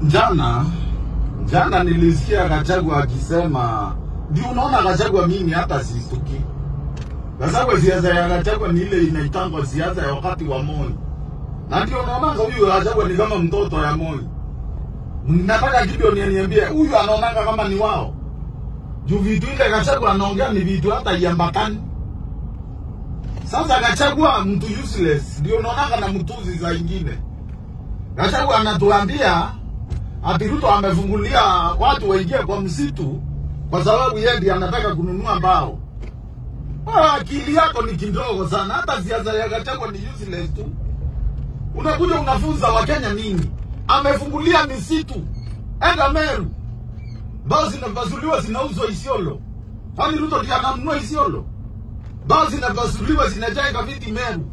Jana nilisikia Gachagua akisema, ndio unaona Gachagua mimi hata sistuki. Gachagua siasa ya Gachagua ni ile inaitangwa siasa ya wakati wa Moi. Na ndio unaona huyu Gachagua ni kama mtoto ya Moi. Nataka Gideon aniambie huyu anaonanga kama ni wao. Juu vitu ile Gachagua anaongea ni vitu hata iambatani. Sasa Gachagua mtu useless, ndio unaonanga na mtuzi za ingine. Gachagua anatuambia ati Ruto amefungulia watu waingie kwa msitu kwa sababu yeye ndiye anataka kununua mbao. Akili yako ni kidogo sana. Hata siasa ya Gachagua ni useless tu. Unakuja unafunza Wakenya nini? Amefungulia misitu. Enda Meru. Mbao zinapasuliwa zinauzwa Isiolo. Kwani Ruto ndiye ananunua Isiolo? Mbao zinapasuliwa zinajenga viti Meru.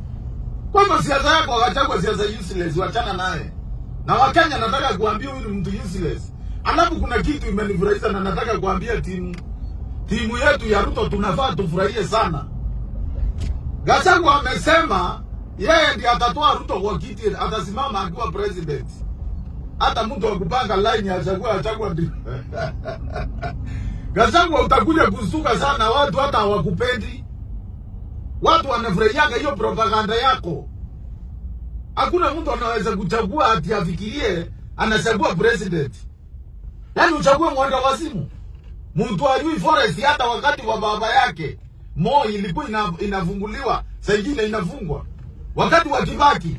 Kwa hivyo siasa yako Gachagua siasa useless, wachana naye. Na Wakenya nataka kuambia huyu ni mtu useless. Alafu kuna kitu imenifurahisha na nataka kuambia timu yetu ya Ruto tunafaa tufurahie sana. Gachagua amesema yeye ndiye atatoa Ruto kwa kiti, atasimama akiwa president. Hata mtu wa kupanga line achagua ndio. Gachagua utakuja kusuka sana, watu hata hawakupendi. Watu wanafurahiaga hiyo propaganda yako. Hakuna mtu anaweza kuchagua ati afikirie anachagua president. Yaani uchague mwenda wazimu. Mtu ajui forest hata wakati wa baba yake Moi ilikuwa inafunguliwa, saa nyingine inafungwa. Wakati wa Kibaki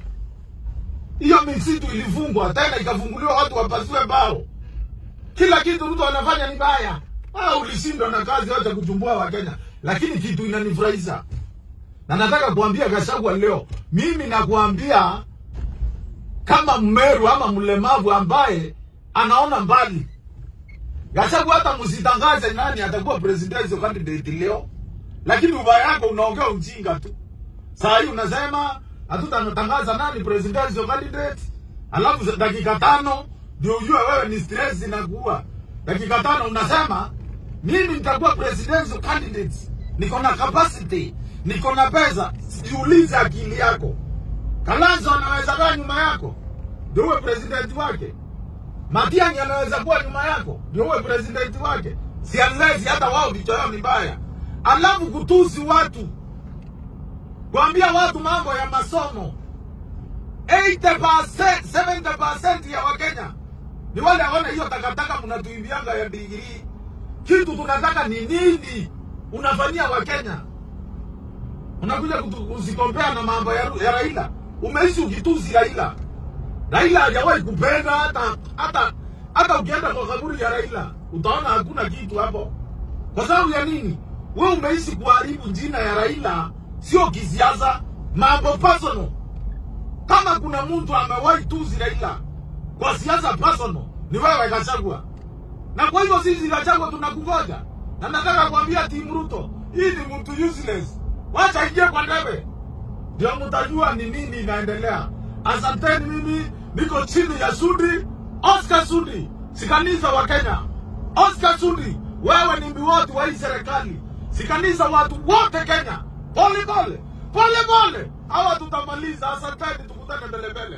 hiyo misitu ilifungwa, tena ikafunguliwa watu wapasue mbao. Kila kitu Ruto anafanya ni baya. Ulishindwa na kazi, acha kuchumbua Wakenya. Lakini kitu inanifurahisha, na nataka kuambia Gachagua leo, mimi nakuambia kama Mmeru ama mlemavu ambaye anaona mbali. Gachagua hata msitangaze nani atakuwa presidential candidate leo, lakini ubaya yako unaongea ujinga tu. Saa hii unasema hatutatangaza nani presidential candidate, alafu dakika 5 ndio ujue wewe ni stress inakuwa. Dakika 5 unasema mimi nitakuwa presidential candidate, niko na capacity, niko na pesa. Jiulize akili yako. Kalonzo anaweza kuwa nyuma yako ndio uwe president wake. Matiang'i anaweza kuwa nyuma yako ndio uwe president wake. Si unless hata wao vichwa yao ni mbaya. Alafu kutusi watu, kuambia watu mambo ya masomo. 80%, 70% ya Wakenya ni wale hawana hiyo takataka mnatuimbianga ya degree. Kitu tunataka ni nini unafanyia Wakenya? Unakuja kuzikompea na mambo ya Raila. Umeishi ukitusi Raila. Raila hajawahi kupenda hata ukienda kwa kaburi ya Raila utaona hakuna kitu hapo. Kwa sababu ya nini? Wewe umeishi kuharibu jina ya Raila, sio kisiasa, mambo personal. Kama kuna mtu amewahi tusi Raila kwa siasa personal, ni wewe Gachagua. Na kwa hivyo sisi Gachagua tunakungoja. Na nataka kuambia timu Ruto, hii ni mtu useless. Wacha ingie kwa ndebe, ndio mtajua ni nini inaendelea. Asanteni, mimi niko chini ya Sudi, Oscar Sudi, sikanisa wa Kenya. Oscar Sudi, wewe ni mbiwoti wa hii serikali. Sikanisa watu wote Kenya. Pole pole, pole pole, hawa tutamaliza. Asanteni, tukutane mbele mbele.